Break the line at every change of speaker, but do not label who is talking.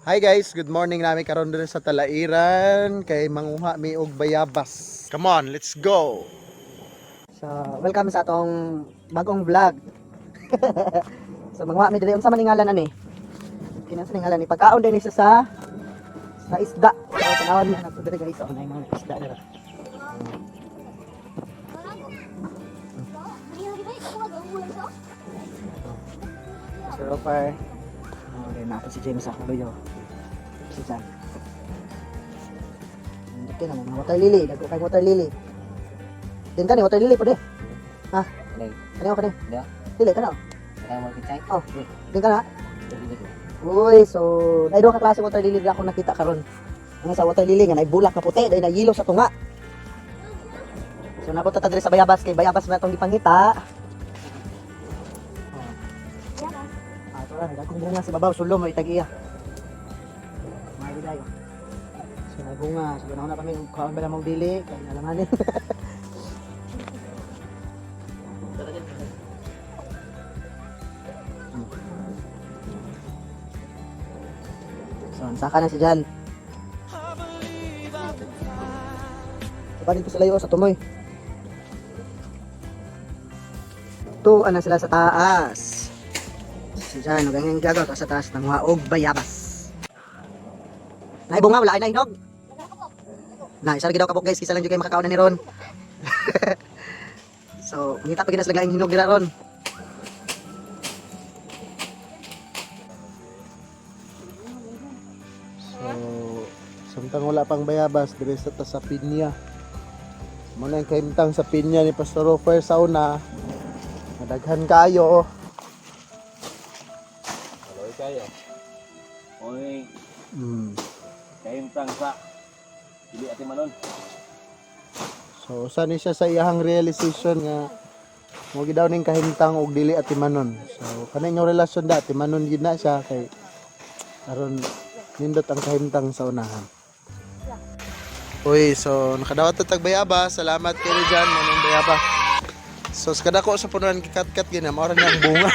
Hi guys, good morning nami karon diri sa Talairan kay manguha mi og bayabas. Come on, let's go.
So, welcome sa atong bagong vlog. So manguha mi diri, unsa man ngalan ani? Kinsa ni ngalan ni pagkaon din isa sa isda. So tanawon na nato diri, guys, oh, na mga isda dira. Sir Roper. Oh, rin natin si James sa luyo. Si Jan. Hindi na mga water lily, dagko kay water lily. Din ka ni water lily pwede. Ha? Kani ko kani.
Ya.
Dili ka na.
Kaya mo kichay?
Oh, din ka na. Uy, so naay duha ka klase water lily ako nakita karon. Ang sa water lily nga naay bulak nga puti, dahil na yelo sa tunga. So nabot ta diri sa bayabas kay bayabas na atong gipangita. Oh. Ah, ito lang, dagkong bunga sa babaw, sulom mo itag iya. Mga gidayo. So nagbunga, so ganahan na kami kung kaon ba namang dili, kay nalanganin. So, saka na si Jan. So, dito sa layo sa tumoy. Tuan na sila sa taas. Si Jan, huwag ganyan gagaw sa taas ng og bayabas. Nay bunga, wala ay nahinog. Na, isa lagi daw kabok, guys, kisa lang jud kay makakaon na ni Ron. So, ngita pa ginas lagaing hinog dira ron.
So, samtang wala pang bayabas diri sa ta sa pinya. Mo na yung kahimtang sa pinya ni Pastor Rofer sa una. Madaghan kayo.
Haloy kayo. Oy, Kahimtang sa dili ati manon.
So, usa ni siya sa iyahang realization nga mo gid daw ning kahimtang og dili atimanon. So, kanang inyong relasyon da atimanon gid na siya kay aron nindot ang kahimtang sa unahan. Uy, so nakadawat ta tag bayaba. Salamat kay Jan manong bayaba. So sa kadako sa punuan gikat-kat gina mao ra na ang bunga.